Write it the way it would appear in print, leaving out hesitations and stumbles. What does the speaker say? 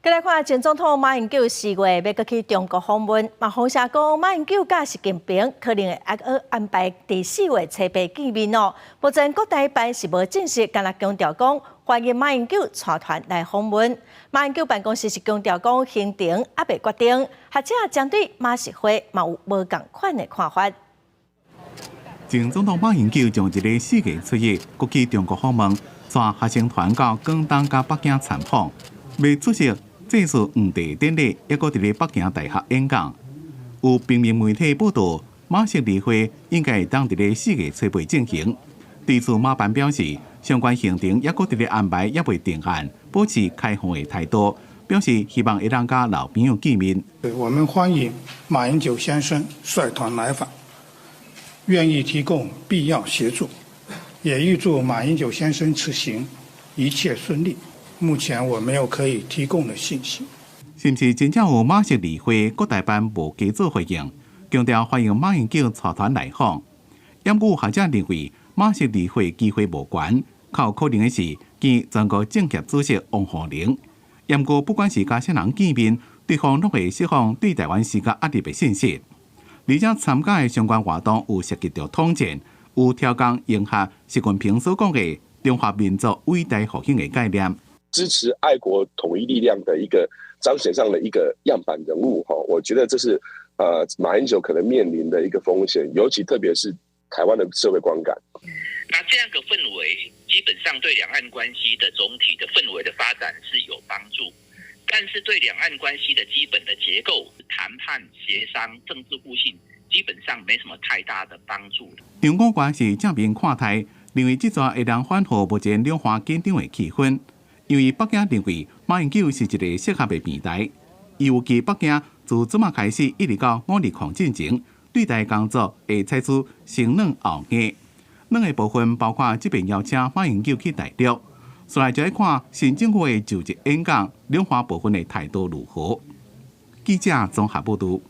閣來看前總統馬英九4月欲閣去中國訪問，嘛風聲講馬英九佮習近平可能會閣安排佇4月初八見面哦。目前國台辦是無證實，干焦強調講歡迎馬英九帶團來訪問。馬英九辦公室是強調講行程猶未決定，學者針對馬習會嘛有無仝款的看法。前總統馬英九將佇咧4月初一閣去中國訪問，帶學生團到廣東佮北京參訪，欲出席祭祀黃帝典禮，抑閣佇咧北京大學演講。有平面媒體報導，馬習例會應該會當佇咧4月初八進行。對此，馬辦表示，相關行程抑閣佇咧安排，猶未定案，保持開放的態度，表示希望會當佮老朋友見面。我們歡迎馬英九先生率團來訪，願意提供必要協助，也預祝馬英九先生此行一切順利。目前我沒有可以提供的信息。是毋是真正有馬習例會？國台辦無加做回應，強調歡迎馬英九帶團來訪。毋過學者認為馬習例會機會無懸，較有可能的是見全國政協主席王滬寧。毋過不管是佮啥人見面，對方攏會釋放對台灣施加壓力的信息。而且參加的相關活動有涉及著統戰，有挑工迎合習近平所講的中華民族偉大復興的概念。支持愛國統一力量的一個彰顯上的一個樣板人物，哈，我覺得這是馬英九可能面臨的一個風險，尤其特別是台灣的社會觀感。那這樣個氛圍，基本上對兩岸關係的總體的氛圍的發展是有幫助，但是對兩岸關係的基本的結構、談判、協商、政治互信，基本上沒什麼太大的幫助。張國關是正面看待，認為這逝會當緩和目前兩岸緊張的氣氛。因為北京認為馬英九是一個適合的平台，伊預計北京自這馬開始一直到520進前，對台工作會採取先軟後硬。軟的部分包括這擺邀請馬英九去大陸，所以就愛看新政府的就職演講，兩岸部分的態度如何。記者綜合報導。